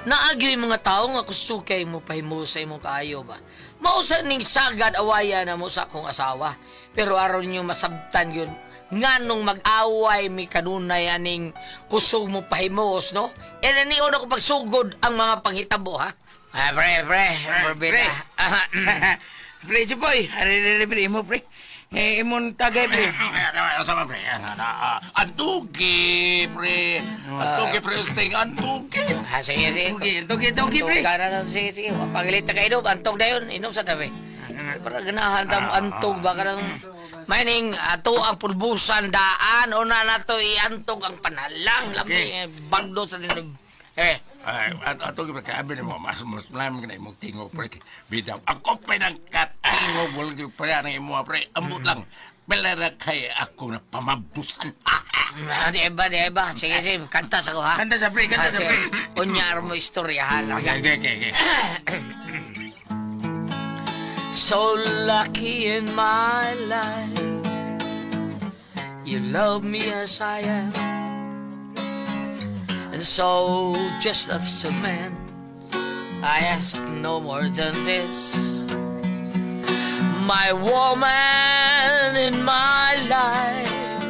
Naagyo'y mga tao nga kusukay mo pahimo sa imong kaayo ba. Mausa ning sagad awaya na mo sa akong asawa. Pero aron niyo masabtan yun, nganong mag-away mi kanunay aning kusog mo pahimos, no? E nanion ako pagsugod ang mga panghitabo, ha? Ah, pre, pre, pre, Pre. Pre, Jipoy, ari, pre, imo, pre. Eh, imong tagay, pre. Ano pre? Antugi, pre. Antugi, pre. Usting, antugi. Ah, sige, sige. Tugi, tugi, tugi, pre. Antog ka na, sige, sige. Pagilit na ka inom, antog na yun. Inom sa tabi. Para ganahan tam antog ba ka ng... Maning ato ang pulbusan daan o na nato iantog ang panalang lami Okay. eh, bagdo sa dinog. Eh, Ay, ato pre, kaya mo, mas mas lam ka na imong tingog, pre. Bidaw, ako pa ng katingog, wala yung pre, ang imo, pre. Ambot lang. Pala kay ako na pamabusan. Di ba, di ba? Sige, sige, kanta sa ko ha. Kanta sa pre, kanta Ah, sa sige. pre. Unyar mo istorya ha. Lang. Okay. So lucky in my life, you love me as I am, and so just as a man, I ask no more than this. My woman in my life,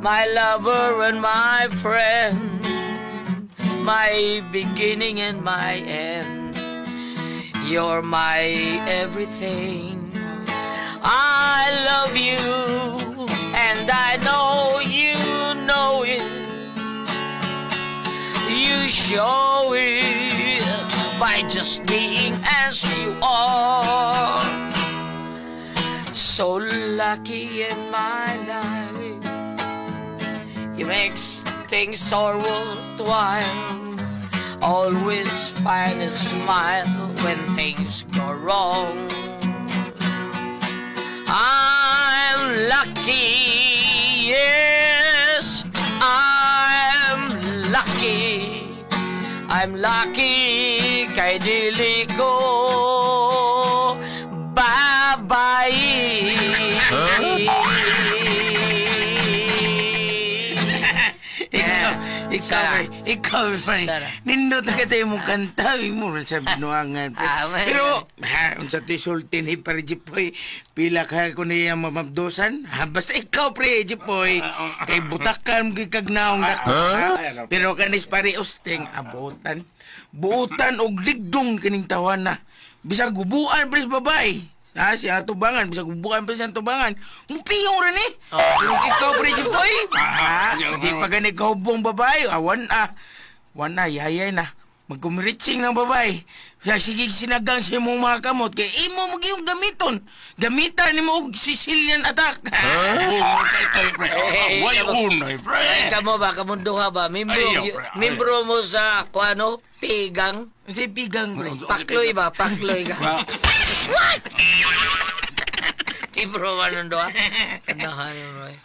my lover and my friend, my beginning and my end. You're my everything. I love you, and I know you know it. You show it by just being as you are. So lucky in my life. You make things so worthwhile. Always find a smile when things go wrong. I'm lucky, yes, I'm lucky. I'm lucky kay dili ko babae. Ikaw, ikaw, Sara. pre. Ikaw, pre. Sara. Nindot na kita imong kanta, imo sa binuangan, pre. Ah, Pero, ha, unsa ti sulti ni pare Jipoy, pila ka ko niya mamabdosan? Ha, basta ikaw, pre, Jipoy, kay butakan gyud kag naong dako, ha? Pero kanis pare Usting, abutan. Buutan og ligdong kining tawana. Bisag gubuan pre sa babae. Ha, si atubangan, bisag gubuan pa sa atubangan. Mupiyong rin eh. Pero ikaw, pre, Jipoy, ha, di pa gani kahubong babae. Ah, wan ah. Wan na, yayay na. Magkumiritsing ng babae. Sa sige sinagang sa imong mga kamot. Kay imo mo yung gamiton. Gamitan nimo og Sicilian attack. Oh, sa ito, pre. Eh, Way eh, unay, pre. Kamo ba, kamunduha ba? Membro, Ayaw, pre, ayaw. membro mo sa kuano, pigang. Kasi pigang, pre. Pakloy ba? Pakloy ka. Ah, Membro ba nun doa? Kanahan mo eh.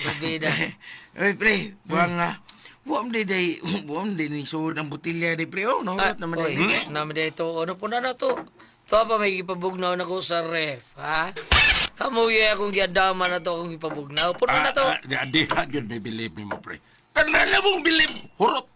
Rubida. Oy, pre, buwang nga. Buwang di day, buwang di ni suod ang botilya di pre. Oh, no, Ah, naman oy, di. naman dito. Ano po na na to? To pa may ipabugnaw na ko sa ref, ha? Kamu yung akong giadama na to akong ipabugnaw. Puno na to. Ah, ah, di, di, yun may believe mo, pre. Tanan na mong believe. Hurot.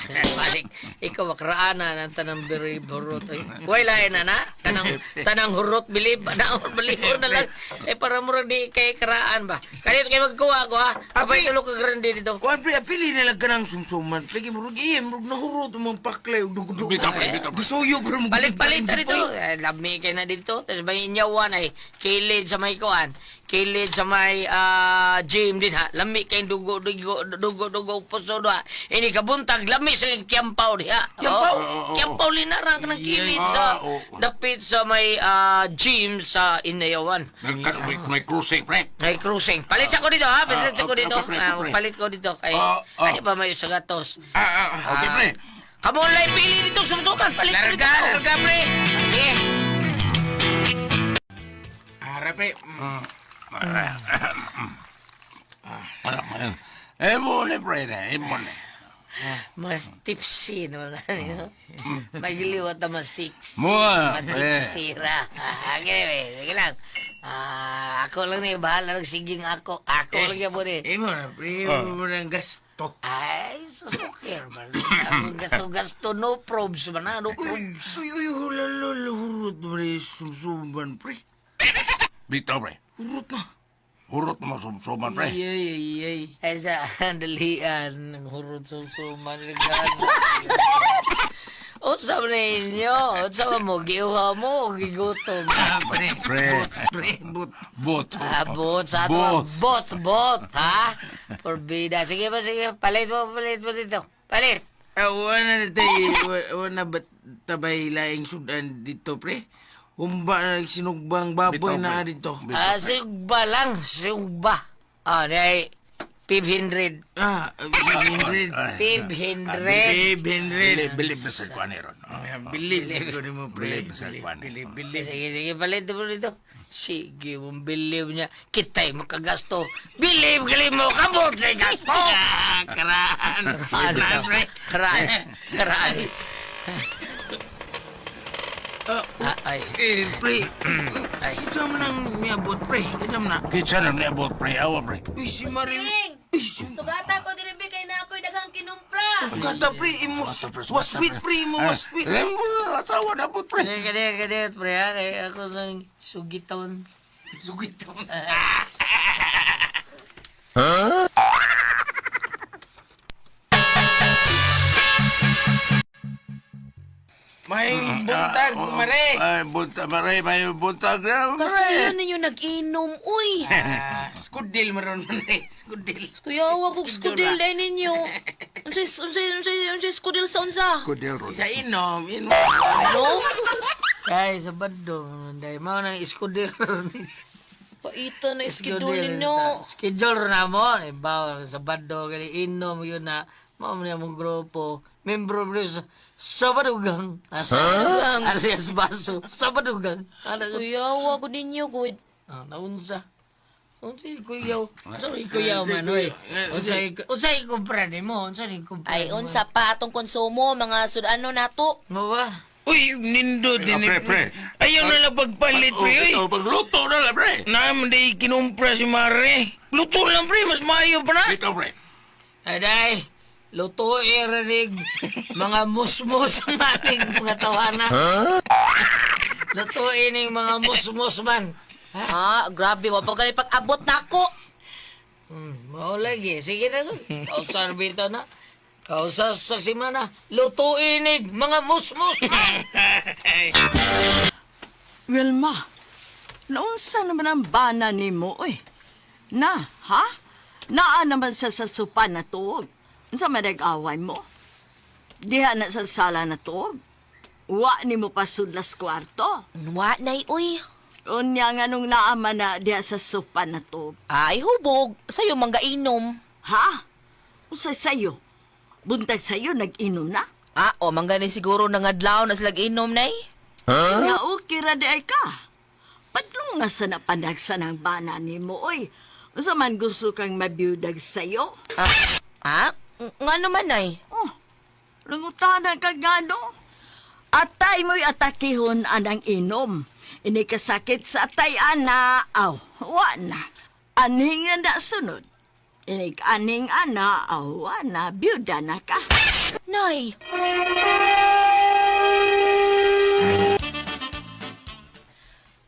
Balik, ikaw akraana ng tanang biri hurot. Oy. Way lain na na. Tanang, tanang hurot bilib. Naon balihor na lang. Eh para mo di kay karaan ba. Kanito kay magkuha ko ha. Abay Abi! tulo ka grande dito. Kuan pre, apili na lang ka ng sumsuman. Pre, kay murag iya, murag nahurot ang mga paklay. Dug-dug. Bitaw, pre, bitaw, pre. Gisuyo, pre. Balik-balik ta dito. Eh, lami kay na dito. Tapos may inyawan ay kilid sa may kuan. Kilid sa may gym din ha. Lami kay dugo dugo dugo dugo puso do ha. Ini kabuntag lami sa kiyampaw diha. Kiyampaw? Oh, kiyampaw linarang ng kilid sa Ah, oo. dapit sa may gym sa Inayawan. May cruising, pre. May cruising. Palit ako dito ha. Palit ako Okay, dito. okay, pre, pre. Palit ko dito. Kay Ah, ah. ano pa may sagatos. Ah, ah, ah. Okay, pre. Kamo online pili dito sumsuman. Palit ko dito. Larga, larga, pre. Sige. Ara, pre. Eh, mo ni, pre, na. Eh, mo ni. Mas tipsy naman na niyo. Magiliwat naman six. Mua, Matipsy ra. Okay, sige lang. Ah, ako lang ni bahala ng siging ako. Ako lang yan po ni. Imo na, pre. Imo na ang gasto. Ay, susukir man. Ang gasto-gasto, no probs man ha, no probs. Uy, uy, hulalo, hurot mo na sumsuman, pre. Bitaw, pre. Hurot na. Hurot mo sumsuman, pre. Ay, ay, ay, ay. Ay, sa dalian, ng hurot sumsuman, Unsa man ninyo? Unsa man mo? Giuha mo o gigutom? Ah, pre. Pre. Bot, pre, bot. Bot. Ah, bot sa ato. Bot. Bot, bot, ha? Porbida. Sige ba, sige. Palit mo dito. Palit. Ah, wala na tayo, wala ba tabay laing sudan dito, pre? Humba na sinugbang baboy Bitaw, na pre. dito. Ah, sugba lang. Sugba. Ah, di ay 500. Ah, 500. 500. 500. Bilib, bilib na sa kuan ron. Ah, Bilib ko ni mo, pre. Bilib sa Bilib, kuan. bilib, bilib. Sige, sige, palit mo dito. Sige, mong bilib niya. Kita'y makagasto. Bilib, galing mo, kabot sa gasto! Ah, karaan. Ano? Karaan, pre. Karaan. Karaan. Ah, Ah, ay. eh, pre. Ay. Isa mo nang miabot, pre. Isa mo na. Kitsa na niabot, pre. Awa, pre. Uy, si Marie. Ting! Uy, si... Sugata ko diri bi kay na ako'y daghang kinumpra. Sugata, pre. Imo, waswit, pre. Imo, waswit. Eh, asawa na bot, pre. Kaya, kaya, kaya, pre, ha? Kaya ako sa sugiton. Sugit. May buntag, mare. Ay, buntag, mare. May buntag na, pre. Kasayo ninyo nag-inom, uy. Ah, skudil maron mare, skudil. Kuya, wag kog skudil dai ninyo. Unsay unsay unsay unsay skudil sa unsa? Kudil ron. Sa inom, inom. No? Ay, sa bandong. Dahil mao nang iskudir. Paita na iskidol ninyo. Schedule na mo. Eh, bawal sa bandong. Kaya inom yun na. Mao man yung grupo. Membro mo sa Sabadugang. Sabadugang? Alias Baso. Sabadugang. Ano? Kuya, wag ko ninyo good. Ah, naunsa. Unsa kuyaw? Unsa kuyaw man oy? Unsa unsa ikumpra nimo? Unsa ni kumpra? Ay, unsa pa atong konsumo mga sudano nato. Mo ba? Uy, nindo din. Pre, pre. Ayaw na lang pagpalit, pre. Uy. Oh, pagluto na lang, pre. Naman di kinumpra si Mare. Luto lang, pre. Mas maayo pa na. Bitaw, pre. Aday, lutuin rinig mga musmus maning mga tawana. Lutuin ning mga musmus man. Ha? Ah, grabe wa pa gani pag-abot nako. Mao lagi. Sige na gud. Kausa bitaw na. Kausa sa simana. Lutuin ning mga musmus man. Wilma, naunsa naman ang bana ni mo, oy. Na, ha? Naa naman sa sopa na tuog. Unsa man away mo? Diha na sa sala na tuog. Wa ni mo pasudlas kwarto. Wa nay uy. Unya nga nung naama na diha sa sopa na tuog. Ay hubog, sayo mangga inom. Ha? Unsa sayo? Buntag sayo nag-inom na? Ah, o mangga ni siguro nangadlaw na sila inom nay. Nga okay ra di ay ka. Padlunga sa napanagsa ng bana ni mo, oy. Unsa man gusto kang mabiyudag sayo? Ah, ah? Nga naman ay. Oh, langutanan ka gano. Atay mo'y atakihon anang inom. Ini kasakit sa atay ana, aw, wa na. Aning nga na sunod. Ini aning ana, aw, wa na, biyuda na ka. Nay.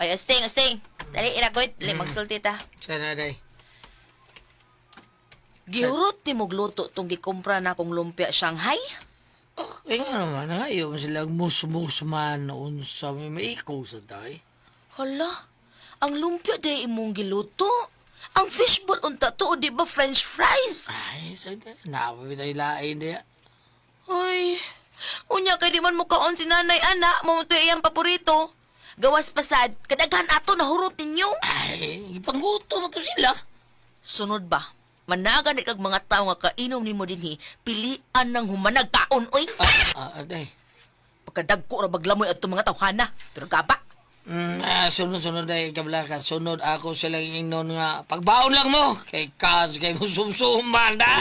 Ay, asting, asting. Dali, iragoy. Dali, magsulti ta. Sana day. Gihurot ni mong luto tong gikumpra na kong lumpia Shanghai. Oh, kaya nga naman, ayaw mo silang musmus man unsa may maikaw sa tay. Hala, ang lumpia day imong giluto. Ang fishball unta to, o di ba french fries? Ay, sa napabi tayo lain diya. Ay, unya kay di man mo kaon si nanay ana, mo to iyang paborito. Gawas pasad, kadaghan ato nahurot ninyo. Ay, ipangguto mo to sila. Sunod ba? Managa ni kag mga tao nga kainom nimo dinhi, pilian ng humanag kaon oy. Ah, aday. Pagkadagko ra baglamoy adto mga tawhana, pero gaba. Sunod-sunod ay kablaka. Sunod ako silang ingnon nga, pagbaon lang mo. Kay kas, kay mo sumsuman, da.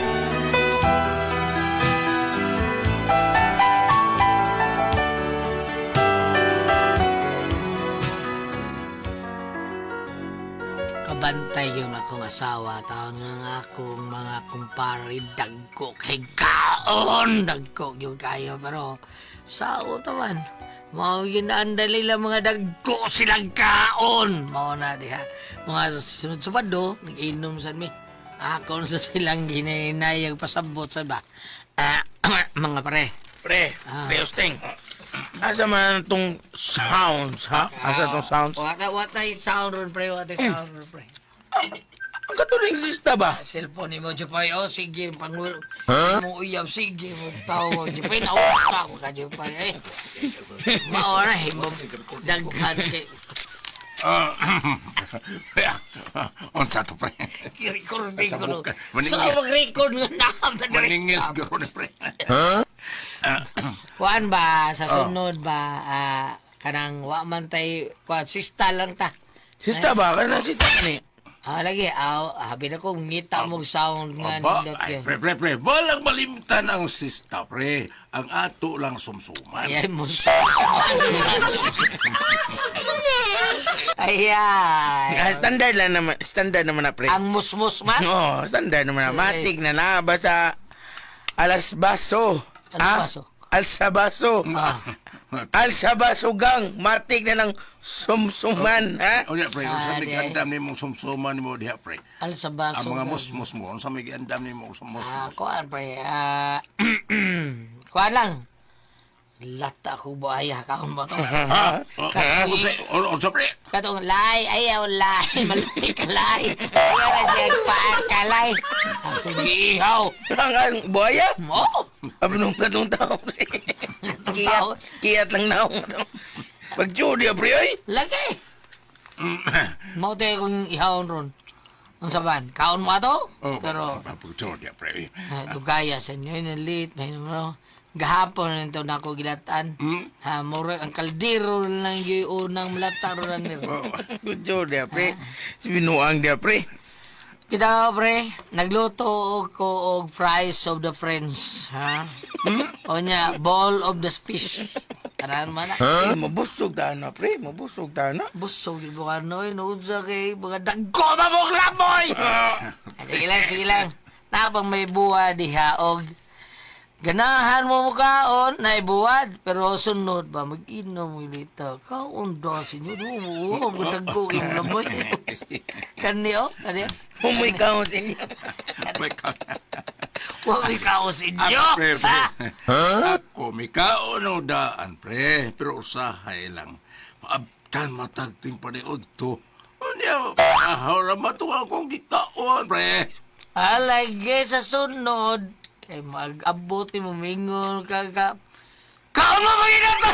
akong asawa, taon nga ang akong mga kumpare, dagko kay kaon, dagko yung kayo, pero sao tawan, mao ginaandali lang mga dagko silang kaon. Mao na diha. Mga sunod Sabado, nag-inom sa mi. Ako sa silang ginainayag pasabot sa ba. Ah, mga pare. Pre, pre Usting. Asa man tong sounds, ha? Asa tong sounds? What ay sound ron, pre? What ay sound ron, pre? Ang katuling lista ba? Cellphone ni mo, Jupay. Oh, sige, pangulo. Huh? Mo uyab, sige, mo tawag. Jupay, nausa ko ka, Jupay. Eh, maora, himo. Daghan kay... Unsa to, pre? Recording ko, no. Maningil. So, mag-record nga nakam sa direct. Maningil siguro ni pre. Kuan ba, sa sunod ba, kanang wa man tay, kuan, sista lang ta. Sista ba? Kana sista ni. Ah, lagi, aw, habi na ko, ngita mong sound nga Aba, nindot ay, yun. pre, pre, pre. Walang malimtan ang sista, pre. Ang ato lang sumsuman. Ay, mo. Ayan. Ah, standard lang naman, standard naman na pre. Ang musmus man. Oo, standard naman na. Matik na na. Basta alas baso. Alas Ah, baso. Alsa baso. Ah. Alsa baso gang. Matik na ng sumsuman, ha? O niya, pre, unsa Ah, may di. giandam nimo sumsuman nimo diha, pre? Al sa baso. Ang mga musmus mo, unsa may giandam nimo sa Ah, musmus? kuan pre. Ah, kuan lang. Lata ko buaya kaon ba to? Ha? Katong- Unsa unsa pre? Katong lay, ayaw lay, maluhi ka lay. Ayaw na siya paa ka lay. Ako giihaw. Ang buhaya? Mo. Abnong katong tao, pre. Katong Kiyat, tao. kiyat lang na ako. Pag-judy, pre, ay. Lagi. Mao tayo kung ihawon ron. Unsa man, kaon mo ato? Oh, Pero pagtuo diha, pre. ay, dugaya sa inyo, inalit, may mo. Gahapon nito na ako gilatan. Ha, mura, ang kaldero lang yung unang malata ron nila. Pag-judy, pre. Si Binuang dia, pre. Kita pre, nagluto ko og fries of the French, ha? O niya, ball of the fish. Kanan man na. Eh, mabusog ta na, pre. Mabusog ta na. Busog yung buka noy, nood sa kay mga dagko ba mong laboy! Sige lang, sige lang. Napang may buwa diha og ganahan mo mukaon na ibuwad pero sunod ba mag-inom dito kaon daw sinyo no dagko kay laboy kani oh kani oh. Humoy ka sa inyo. May ka- Wa may kaon sa inyo. Ah, pre, pre. Ako, may kaon o daan, pre. Pero usahay lang. Maabtan matagting paniod to. Unya, ahora matuwa akong gikaon, pre. Alagay sa sunod kay mag-abot mo mingon ka ka. Kaon mo maginato.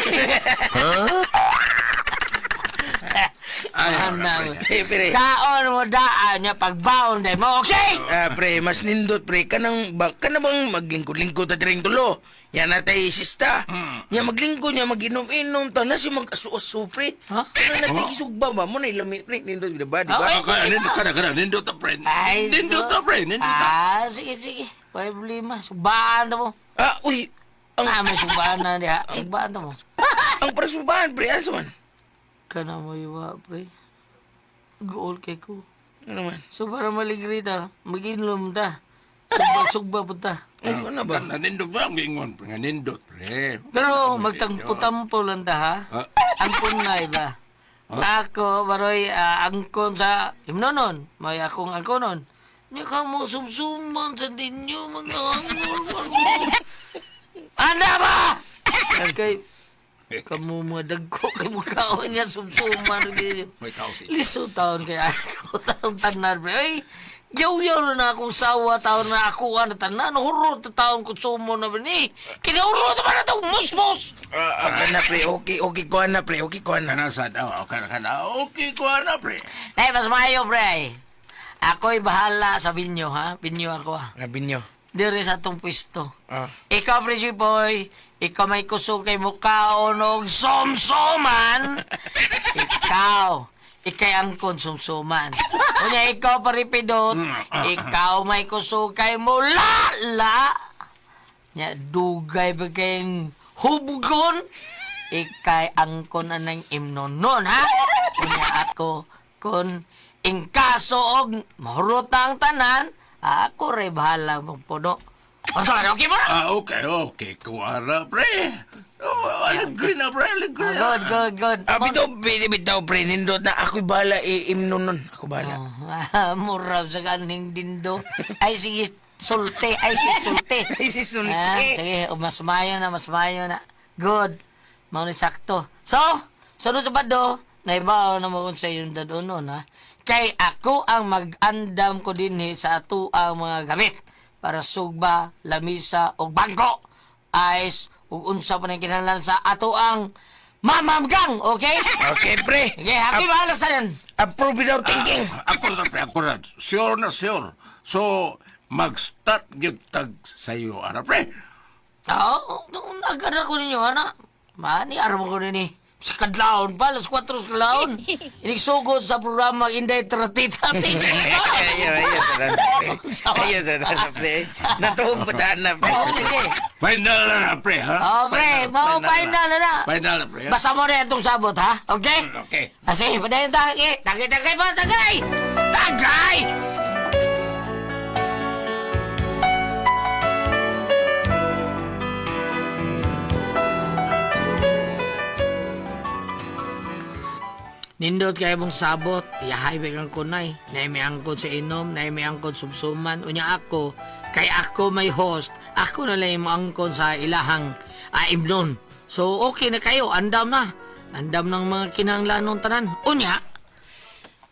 Ay, Ano? Eh, pre. Kaon mo daan niya pagbaon dahil mo, okay? Ah, pre, mas nindot, pre. Kanang, ba, kana bang maglingkod-lingkod ta ring tulo? Yan na tayo, sista. Ya maglingkod niya, mag-inom-inom. Ta na si mag-asu-asu, pre. Ha? Ano na tayo isugba ba? Mo na ilami, pre. Nindot, di ba? Di ba? Okay. Kaya, nindot ka na, ka na, nindot ta, pre. Ay, Nindot ta, pre, nindot ta. Ah, sige, sige. May problema. Subaan ta mo. Ah, uy. Ang, Ah, may subaan na diha. Subaan ta mo. ang prasubahan, pre. Ano man? Kana mo iwa, pre. Gool kay ko. Ano man? So para maligri ta, mag-inom ta. Sugba, sugba po ta. Ano na ba? Kana, nindot ba ang gingon, pre? Nga nindot, pre. Pero magtampo-tampo lang ta, ha? Ah. Angkon nga iba. Ako, baroy, angkon sa himnonon. May akong angkonon. Niya ka mo sumsuman sa ninyo, mga angkon. Anda ba? Kay, kamu mga dagko, kay mukhaon niya sumsuman. May kaos. Liso taon kay ako taon tanan pre. Ay, yaw-yaw na akong sawa taon na ako ang tanan. Huro ta taon konsumo na ba ni? Kinahuro ta ba na itong musmos? Ah, ah, kana, pre. Okay, okay, kuha na, pre. Okay, kuha na. Kana sa daw, kana kana. Okay, kuha na, pre. Ay, mas maayo pre. Ako'y bahala sa binyo ha. Binyo ako ha. Nga binyo. Dire sa atong pwesto. Ah. Ikaw, pre Boy, ikaw may kusog kay mukhaon og somsoman. Ikaw, ikay angkon sumsuman. Unya, ikaw paripidot, ikaw may kusog kay mulala. Nya, dugay ba kayong hubgon? Ikay angkon anang imnonon, ha? Unya ako, kun In kaso og mahurot na ang tanan, ako rin bahala mong puno. Unsa man, okay ba? Ah, okay, okay. Kuwara, pre. Oh, aligri na, pre. Aligri na. Good, good, good. Ah, bitaw, bitaw, bitaw, pre. Nindot na ako'y bala, iimnon nun. Ako bala. Oh, murab sa kaning dindo. Ay, sige, sulte. Ay, si sulte. Ay, si sulte. Ah, sige, oh, mas mayo na, mas mayo na. Good. Mao ni sakto. So, sunod sa bado, naibaw na mo sa iyong dadonon, ha? Kay ako ang mag-andam ko dinhi sa ato ang mga gamit para sugba, lamisa, ug bangko. Ice, ug unsa pa nang kinahanglan sa ato ang mamamgang, okay? Okay, pre. Okay, happy bahalas na yan. Approve without thinking. Ako sa pre, ako na. Sure na sure. So, mag-start gyud tag sa'yo, ara, pre. Oo, nagana ko ninyo, ana. Mani, araw ko ninyo. Sa kadlaon pa, alas 4 sa kadlaon. Inigsugod sa programa Inday Tratita. Ayaw, ayaw, tanan, pre. Ayaw, tanan, pre. Natuhog pa tahan na, pre. Oo, sige. Final na na, pre, ha? Oo, pre. Mao, final na na. Final na, pre. ha? Basta mo na itong sabot, ha? Okay? Okay. Ah, sige, padayon ta. Okay. Tagay, tagay pa, tagay! Tagay! Nindot kayo mong sabot, yahay ba kang kunay, naimi angkod sa inom, naimi angkod sumsuman, unya ako, kay ako may host, ako na lang yung angkon sa ilahang imnon. So okay na kayo, andam na. Andam ng mga kinahanglanon tanan. Unya,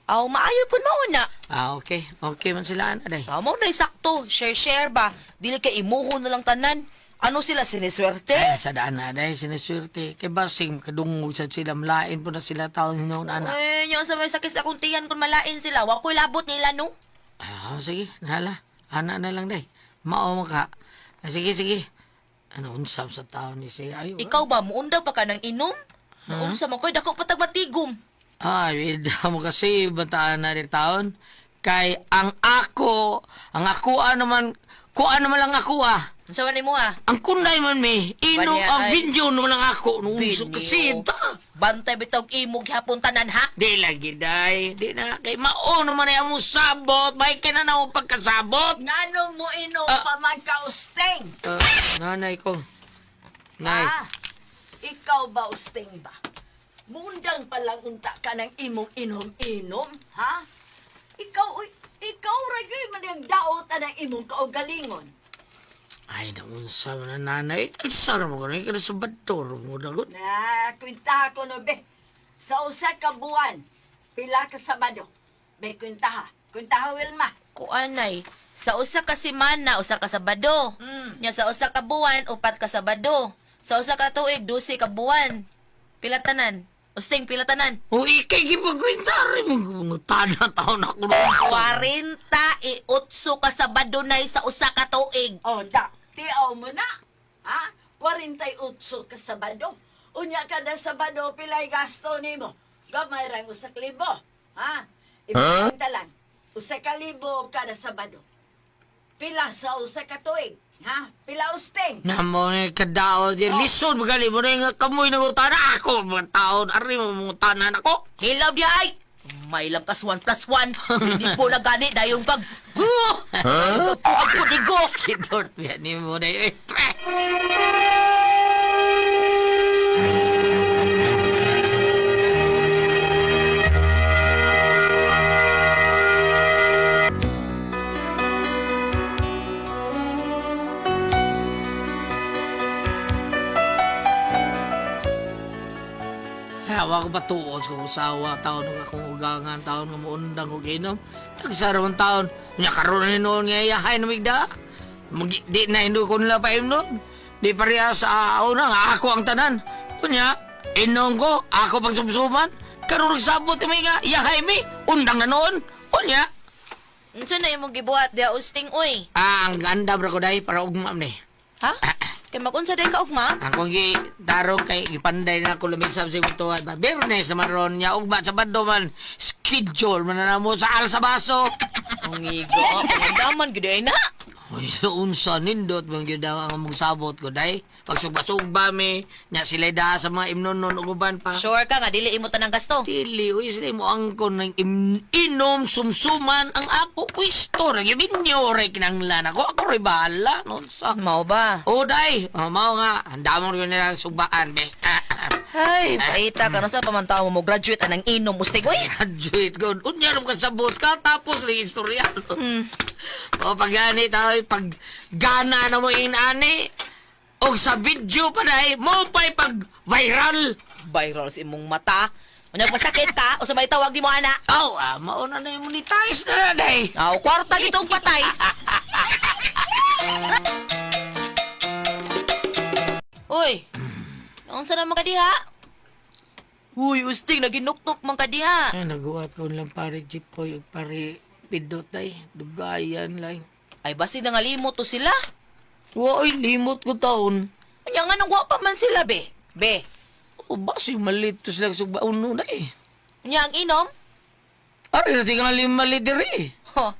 Aw, maayo kun mauna. ah okay, okay man sila ana day. Tama na sakto. Share share ba? Dili kay imuho na lang tanan. Ano sila siniswerte? Ay, sa daan na day, siniswerte. Kay basing, kadungog sa sila, malain po na sila taon hinoon ana. Eh, nya sa may sakit sa akong tiyan kung malain sila. Wa ko'y labot nila no. Ah, sige, nahala. Ana na lang day. Mao man ka. Ah, sige, sige. Ano unsab sa taon ni siya? Ay, Ikaw ba muunda pa ka ng inom? Naunsa man ko'y dako patag matigom. Ay, wida mo kasi, bataan na rin taon. Kay ang ako, ang ako ano man, ko ano man lang ako ah. Unsa man nimo ah? Ang kunay man mi, inom Banya, ang ay. video naman lang ako. Nung Binyo. kasi, ta. Bantay bitaw imo gihapon tanan ha. Di lagi, day. Di na, kay mao naman ay among sabot. May kinanaw pagkasabot. Nganong mo inom Ah. pa man ka, Usting? Nanay ko. Nay. Ah, ikaw ba, Usting ba? Mundang palang unta ka ng imong inom-inom, ha? Ikaw, uy, ikaw ra gyud man ang daot ang imong kaugalingon. Ay, naunsa man na nanay. Tagsara mo ko na. Kada sa bator mo na ko. Na, kwenta ko no, be. Sa usa ka buwan, pila ka Sabado. Be, kwenta ha. Kwenta ha, Wilma. Kuanay, sa usa ka semana, usa ka Sabado. Nya sa usa ka buwan, upat ka Sabado. Sa usa ka tuig, 12 ka buwan. Pila tanan? Usting pila tanan? O ikay gipagkwenta rin. Mga tana taon ako noon. 48 ka Sabado nay sa usa ka tuig. O, da, tiaw mo na. Ha? 48 ka Sabado. Unya kada Sabado, pilay gasto nimo. Gamay rang usa ka libo. Ha? Ipintalan. Usa ka libo kada Sabado. Pila sa usa ka tuig. Ha? Pila usting. Namo ni kadao di lisod magali mo na nga kamoy ng utana ako mga taon ari mo mga tanan ako. Hilaw di ay! May lang kas 1 plus 1. Hindi po na gani dayon kag... Huh? Huh? Ako digo! Kidort biya ni mo na eh. Pre! Hawa ko patuod sa kong usawa, taon ng akong ugangan, taon nga muundang ko ginom. Tagsara man taon, nya karon ni noon nga iyahay na migda. Mag, di na hindi ko nila paim noon. Di pareha sa una nga ako ang tanan. Kunya, inom ko, ako pang sumsuman. Karon nagsabot mi nga, iyahay mi, undang na noon. Kunya, Unsa na imong gibuhat diha usting oy? ah, ang ganda bro ko dai para ugma ni. Ha? Kay magunsa day ka ugma? Akong gi tarong kay gipanday na ako lumisab sa butuan ba. Biyernes naman ron niya ugma sa bando man schedule man na mo sa Alsabaso. Ang igo, pangandaman gid ay na. Uy, unsa nindot bang gyud ang among sabot ko day. Pagsugba-sugba mi, nya sila da sa mga imnonon ug uban pa. Sure ka nga dili imo tanang gasto. Dili, uy, sila mo angkon ng inom, sumsuman, ang ako pwisto, nagibinyo, ray kinanglan ako, ako ray bahala, nun sa. Mao ba? O, day, oh, mao nga, handa mo rin nila sugbaan, be. Ay, paita ka sa pamantaw mo graduate anang inom ustig oy. Graduate ko, unya rin kasabot ka, tapos lang istorya. O, pag gani tayo, pag gana na mo inani, og sa video pa day, mo pa'y pag viral. Viral sa imong mata. Unya masakit ka o sa may tawag di mo ana. Aw, ah, mauna na yung monetize na na, day. Aw, kwarta gitong patay. Uy. Unsa na man ka diha? Uy, ustig naginuktok man ka diha. Ay, naguwat ko lang pare Jipoy ug pare Pidot ay. Dugayan lang. Ay basi nangalimot to sila. Wa ay limot ko taon. Unya nga nang wa pa man sila be. Be. O basi malit to sila sugba uno na eh. Unya ang inom? Ari na tingnan lima malit diri. Ho.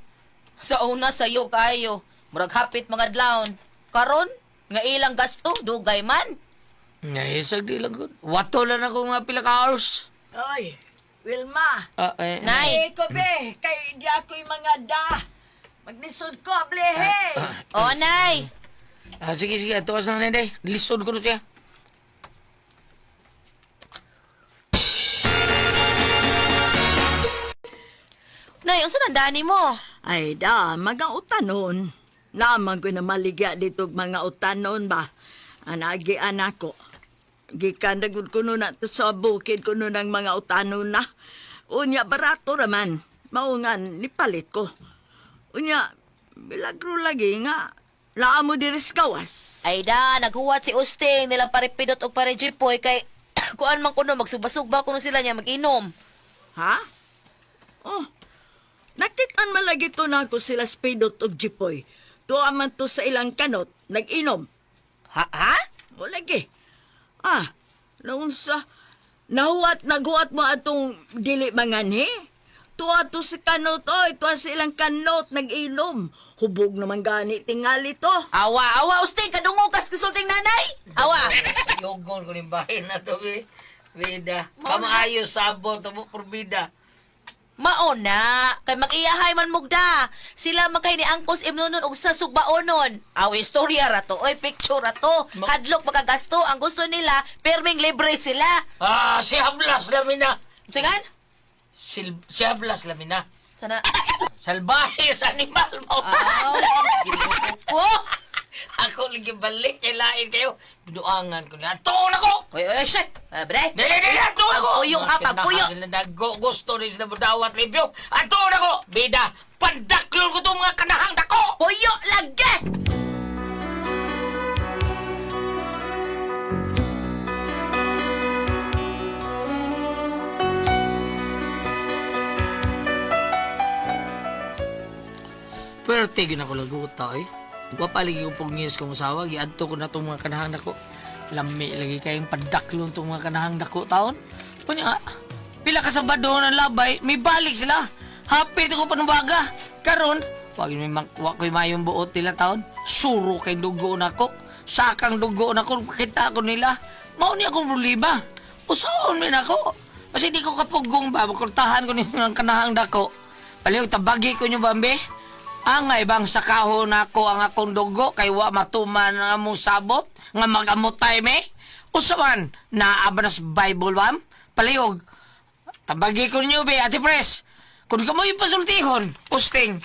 Sa una sayo kayo. Murag hapit mga adlawon. Karon nga ilang gasto dugay man. Ngay isag di lang gud. Wato lang ako mga pila ka hours. Oy, Wilma. Ah, eh, Nay. Eh, ko be, kay di ako'y mga da. Maglisod ko, blehe. O nay. Ah, sige sige, tuwas na nanday. Lisod ko na siya. Nay, unsa nang dani mo? Ay da, mga utanon. Naman ko na maligya dito og mga utanon ba. Anagi anak ko. Gikan na gud kuno na to sa bukid kuno ng mga utanon na. Unya barato raman. Mao nga nipalit ko. Unya milagro lagi nga naa mo diri sa gawas. Ay da, naghuwat si Usting nila pare Pidot og pare Jipoy kay kuan man kuno magsugba-sugba kuno sila niya mag-inom. Ha? Oh. Nakitaan malagi to na ako sila Spidot og Jipoy. Tuwa man to sa ilang kanot, nag-inom. Ha ha? O lagi. Ah, naunsa. Nahuwat, naghuwat mo atong dili manganhi. Tuwa to si kanot, oy. Tuwa sa ilang kanot, nag-inom. Hubog naman gani tingali to. Awa, awa Usting kadungog kas kisulting nanay. Awa. Yogon ko ning bahin na to be. Bida. Kamaayo sabot mo porbida. Mao na, kay mag-iyahay man mugda. Sila man kay ni Angkos imnonon og sa sugbaonon. Aw istorya ra to, oy picture ra to. Hadlok makagasto ang gusto nila, perming libre sila. Ah, si Hablas lamin na. Singan? Si Hablas lamin na. Sana. Salbahe sa animal mo. Aw, sus, ko. Ako lagi balik kay lain kayo. Binuangan ko na. Tuon ako! Oy, oy, shit. Ah, bre. Dili, dili! Atuon ako! Pagpuyo ha, pagpuyo. Naggo, gusto rin sila budawat libyo. Atuon ako! Bida, pandaklon ko itong mga kanahang dako! Puyo lagi. Pwerte yun ako laguta eh. Wa pa lagi ko pugngis kong asawa. Giadto ko na itong mga kanahang dako. Lami lagi kayong padaklon itong mga kanahang dako taon. Punya, pila ka sa bado ng labay, may balik sila. Hapit ako panubaga. Karon, wag may wa ko'y mayong buot nila taon. Suro kay dugo nako. Sakang dugo nako, kita ko nila. Mao ni akong problema. Usaon man ako. Kasi di ko kapugong ba, makurtahan ko ni ang kanahang dako. Palihog, tabagi ko nyo bambe. Angay bang sakahon ako ang akong dugo kay wa matuman ang among sabot nga magamotay me? Usa man, naa ba na sa Bible bam? Palihog, tabagi ko ninyo be, Ate Pres. Kung kamoy pasultihon, usting.